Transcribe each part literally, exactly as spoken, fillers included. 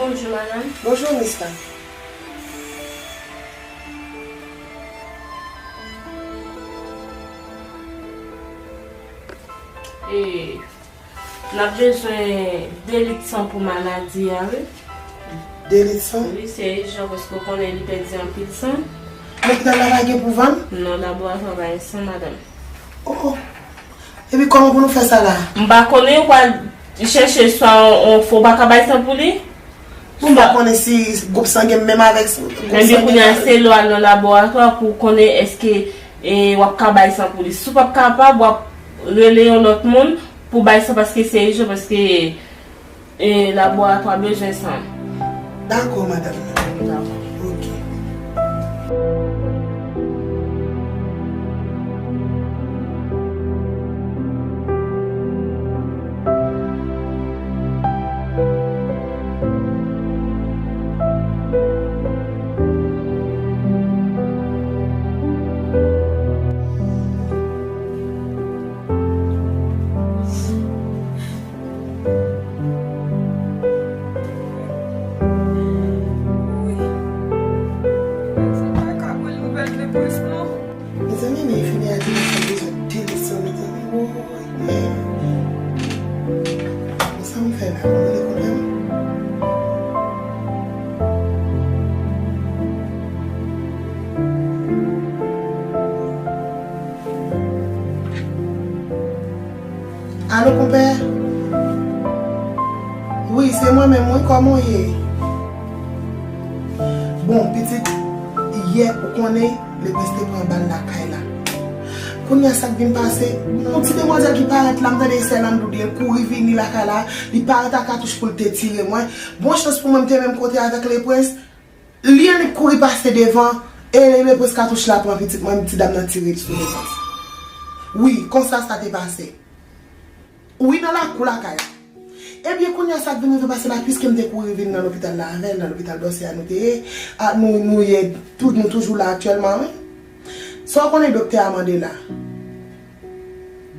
Bonjou, madanm. Bonjou, Miska. E, n ap bezwen de lit san pou maladi a, wi. De lit san? Wi, se ijan, paske w konnen li pèdi anpil san. Lopital la pa gen pou vann? Non, laboratwa pa gen san, madanm. Oh, oh. Epi kòman pou nou fè sa la? M pa konnen, ou pral chèche swa on, on fo, ou pa ka bay san pou li? Bon, m pa konnen si gwoup sangen m menm avèk gwoup sangen. Ebyen, kounye a, se lè w al nan laboratwa pou w konnen èske, e, w ap ka bay san pou li. Si w p ap kapab, w ap rele yon lòt moun pou bay san, paske se ijan, paske, e, laboratwa bezwen san. Dakò, madanm. Dakò. Ok. Wi. Sa pa ka bon nouvèl de plis, non. Mezanmi, men enfimyè a di nou sa bezwen de lit san, mezanmi. Woy, men. Bon, sa m fè la? Mwen rele konpè m. Alo, konpè? Wi, se mwen menm, wi, kòman w ye? Bon, pitit, yè, ou konnen, Lepwens te pran bal lakay la. Kounye a, sa k vin pase, yon ti demwazèl ki parèt la, m tande se Landou li ye, l kouri vini lakay la, li parèt ak katouch pou l te tire mwen. Bon chans pou mwen, m te menm kote avèk Lepwens. Li annik kouri pase devan, e Lepwens katouch la pran pitit mwen, ti dam nan tire l sou Lepwens. Wi, konsa sa te pase. Wi, nan lakou lakay la. Ebyen, kounye a, sa k vin rive pase la, piske m te kouri vin nan lopital la avè l, nan lopital Dòsè a nou te ye, a, nou, nou ye, tou, nou toujou la aktyèlman, wi. Sa w konnen doktè a mande la?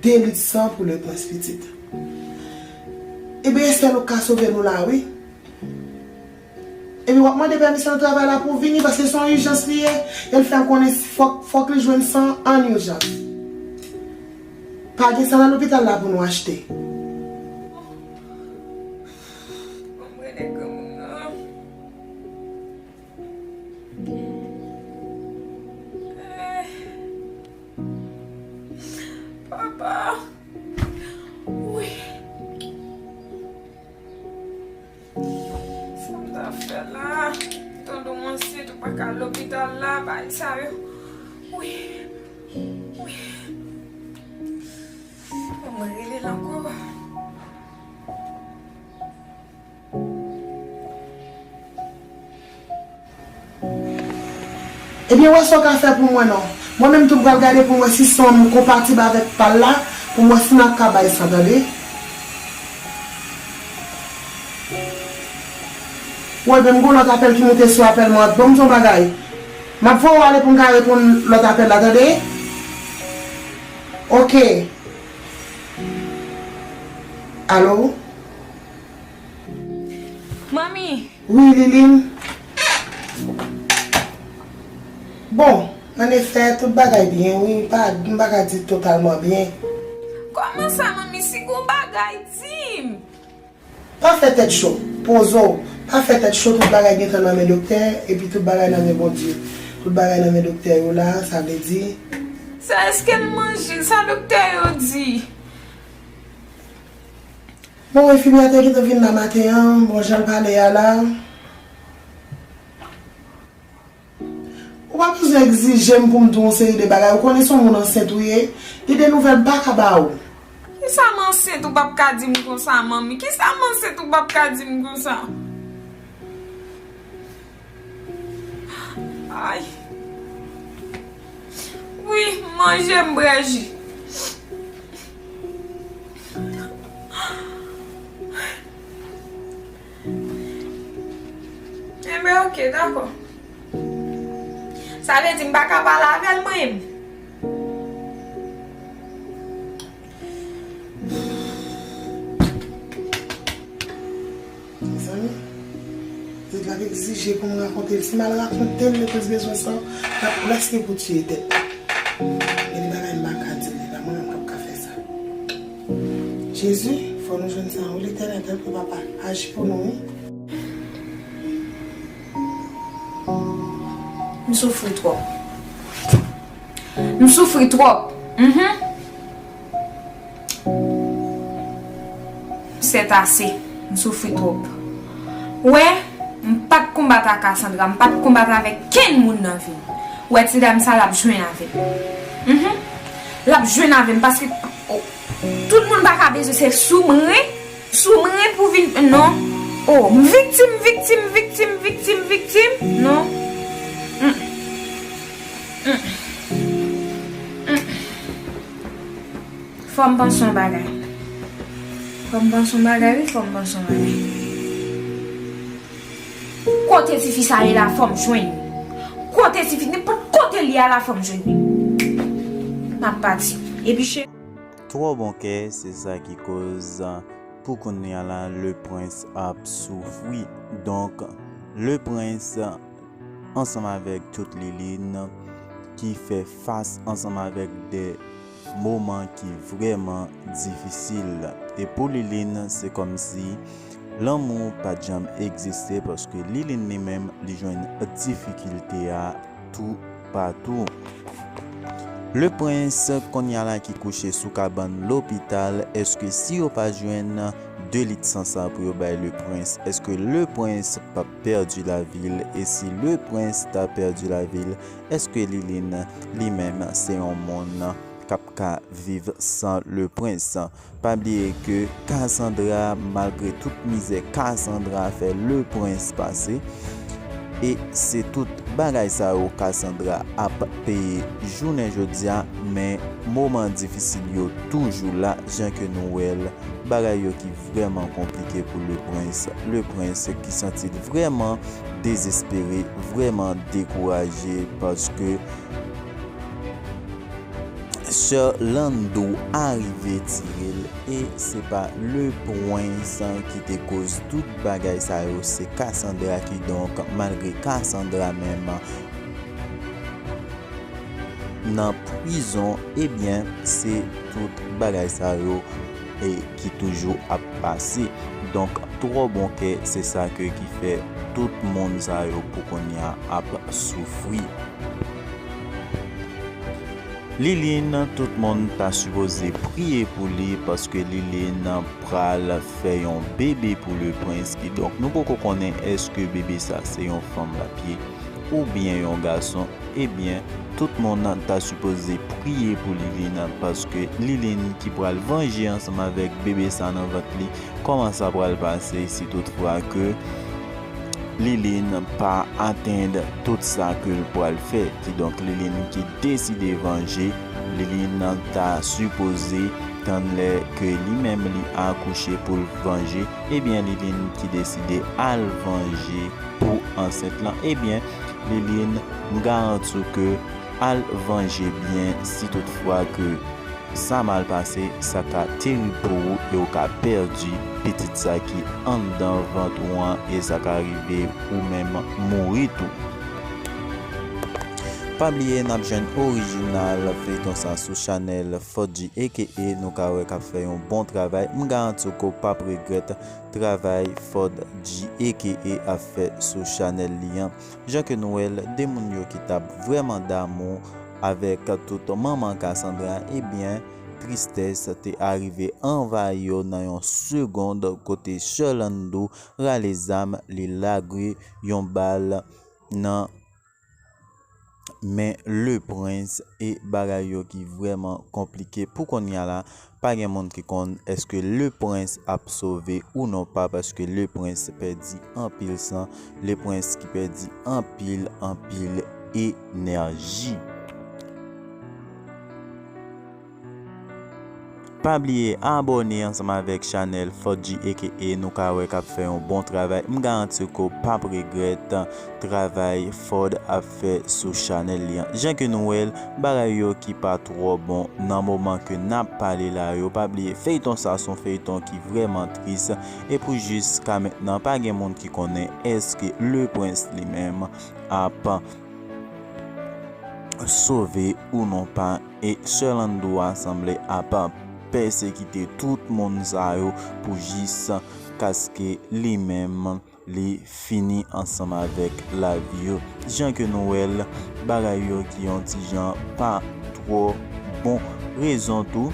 De lit san pou Lepwens pitit. Ebyen, e sèl ou k ka sove nou la, wi. Epi w ap mande pèmisyon nan travay la pou w vini, paske se yon ijans li ye. E l fè m konnen fòk, fòk li jwenn san an ijans. Pa gen san nan lopital la pou nou achte. Ban m rele granmoun nan. Eh. Papa. Wi. Sa m ta fè la? Tande w ansent, ou pa ka al lopital la, bagay sa yo. Wi. Wi. Mwen rele l ankò. Ebyen, wè sa w ka fè pou mwen non. Mwen menm tou m pral gade pou m wè si san m konpatib avèk pa l la, pou m wè si n ap ka bay san, tande. Wè, men m gon lòt apèl ki moute sou apèl mwen. Ban m di yon bagay. M ap voye w ale pou m ka reponn lòt apèl la, tande. Ok. Alo? Manmi! Wi, Liline. Bon, an efè, tout bagay byen, wi. Pa, m pa ka di totalman byen. Kòman sa, manmi? Si gon bagay, di m! Pa fè tèt cho. Poze w. Pa fè tèt cho, tout bagay gentan nan men doktè, epi tout bagay nan men Bondye. Tout bagay nan men doktè yo la, sa vle di. Sa èske l manje? Sa doktè yo di? Bon, enfimyè a te gentan vin la maten an, bon, jan l pale a la. Ou pa bezwen egzije m pou m di w yon seri de bagay. Ou konnen se yon moun ansent ou ye. Gen de nouvèl m pa ka ba ou. Kisa m ansent ou p ap ka di m konsa, manmi? Kisa m ansent ou p ap ka di m konsa? Ay. Wi, m manje, m bwè ji. Enben, oke, dakò. Sa vle di m pa ka pale avè l, mwen menm? Mezanmi, Egzije pou m rakonte l. Si m al rakonte l, li plis bezwen sa, l ap prèske pou tiye tèt li. Gen de bagay m pa ka di l, li pa mwen menm k ap ka fè sa. Jezi, fò nou jwenn sa, wi, Letènèl, tanpri, papa, aji pou nou, wi. M soufri twòp. M soufri twòp. Mhm. C'est assez. M soufri twòp. Ou wè, m pa t konbat ak Cassandra, m pa t konbat avèk kenn moun nan vi m. Ou wè, ti dam sa, l ap jwenn avè m. Mhm. L ap jwenn avè m paske, oh, tout moun pa ka bezwen se sou mwen, sou mwen pou vin, non. Oh, m viktim, viktim, viktim, viktim, viktim, non. Mm. Mm. Mm. Fò m panse yon bagay. Fò m panse yon bagay, wi, fò m panse yon bagay. Kote tifi sa ye la, fò m jwenn li. Kote tifi, nenpòt kote l ye a la, fò m jwenn li. M ap pati. Epi che- Twò bon kè, se sa ki koz pou kounye a la, Le Prince ap soufri. Donk, Le Prince ansanm avèk tout Liline ki fè fas ansanm avèk de moman ki vrèman difisil. E pou Liline, se kòmsi lanmou pa t janm egziste, paske Liline li menm, li jwenn difikilte a toupatou. Le Prince, kounye a la ki kouche sou kabann lopital, èske si yo pa jwenn de lit san sa pou yo bay Le Prince, èske Le Prince p ap pèdi lavi l? E si Le Prince ta pèdi lavi l, èske Liline li menm se yon moun k ap ka viv san Le Prince? Pa bliye ke Cassandra, malgre tout mizè Cassandra fè Le Prince pase, e se tout bagay sa yo Cassandra ap peye jounen jodi a, men moman difisil yo toujou la, jan ke nou wè l, bagay yo ki vrèman konplike pou Le Prince. Le Prince ki santi l vrèman dezespere, vrèman dekouraje, paske Sè Lando arive tire l, e se pa Le Prince ki te koz tout bagay sa yo, se Cassandra, kidonk malgre Cassandra menm nan prizon, ebyen, se tout bagay sa yo e ki toujou ap pase. Donk, twò bon kè, se sa ke ki fè tout moun sa yo pou kounye a ap soufri. Liline, tout moun ta sipoze priye pou li, paske Liline pral fè yon bebe pou Le Prince. Kidonk, nou poko konnen èske bebe sa se yon fanm l ap ye oubyen yon gason. Ebyen, tout moun ta sipoze priye pou Liline, paske Liline ki pral vanje ansanm avèk bebe sa nan vant li, kòman sa pral pase si toutfwa ke Liline pa atenn tout sa ke l pral fè. Kidonk, Liline ki deside vanje, Liline ta sipoze tann lè ke li menm li akouche pou l vanje. Ebyen, Liline ki deside al vanje pou ansent lan. Ebyen, Liline, m garanti w ke al vanje byen, si toutfwa ke sa mal pase, sa ka terib pou ou e ou ka pèdi pitit sa ki anndan vant ou an e sa ka rive ou menm mouri tou. Pa bliye, n ap jwenn orijinal feyton sa sou chanèl Fodji A K A, nou ka wè k ap fè yon bon travay. M garanti w ke w p ap regrèt travay Fodji A K A ap fè sou chanèl li an. Jan ke nou wè l, de moun yo ki t ap vrèman damou avèk tout manman Cassandra, ebyen, tristès te arive anvayi yo nan yon segonn, kote Sherlando rale zam, li lage yon bal nan men Le Prince e bagay yo ki vrèman konplike. Pou kounye a la, pa gen moun ki konn èske Le Prince ap sove ou non pa, paske Le Prince pèdi anpil san, Le Prince ki pèdi anpil, anpil enèji. Pa bliye abòne ansanm avèk chanèl Ford G aka nou ka wè k ap fè yon bon travay. M garanti w ke w p ap regrèt travay Ford ap fè sou chanèl li an. Jan ke nou wè l, bagay yo ki pa twò bon nan moman ke n ap pale la yo. Pa bliye feyton sa se yon feyton ki vrèman tris. E pou jiska mentnan pa gen moun ki konnen èske Leprens li menm ap sove ou non pa. E Sherlando a sanble ap pèsekite tout moun sa yo pou jiskaske li menm li fini ansanm avèk lavi yo. Jan ke nou wè l, bagay yo ki yon ti jan pa twò bon. Rezon tou,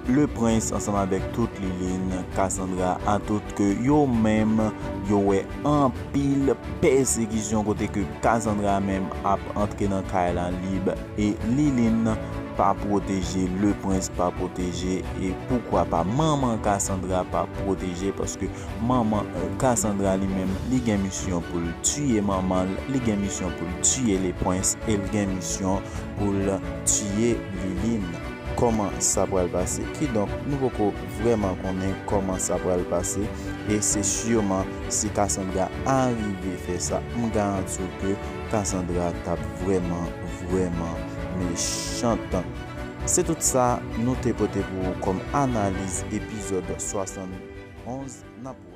Leprens ansanm avèk tout Liline, Cassandra, atout ke yo menm yo wè anpil pèsekisyon kote ke Cassandra menm ap antre nan kay la lib e Liline pa pwoteje, Leprens pa pwoteje e poukwa pa manman Cassandra pa pwoteje, paske manman Cassandra li menm li gen misyon pou l tiye manman l, li gen misyon pou l tiye Leprens e l gen misyon pou l tiye Liline. Kòman sa pral pase? Kidonk nou poko vrèman konnen kòman sa pral pase e se siman si Cassandra arive fè sa, m garanti w ke Cassandra t ap vrèman, vrèman mechant. Se tout sa nou te pote pou ou kòm analiz epizòd swasannonz. N ap